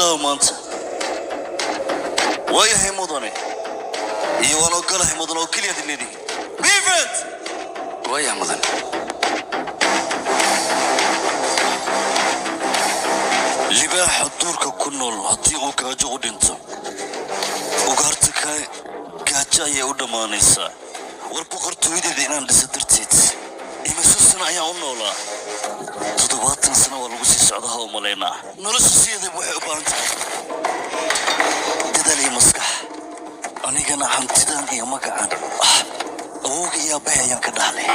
Bilaabo maanta. Waayahay mudane, iyo waan ogolahay mudan oo keliyaad leedihiin. Bifet. Waayaha mudan. Libaaxa duurka ku nool haddii uu gaajo u dhinto, ugaarta kale gaajo ayay u dhammaanaysaa. War boqortooyadeeda inaan dhisa darteed imise sano ayaan u noolaa? 70 sano waa lagu sii socda, ha u malaynaa. Nolosha sideedaba waxay u baahan tahay dadaal iyo maskax. Anigana hantidan iyo magacan awowga iyo aabbahay ayaan ka dhaxlay.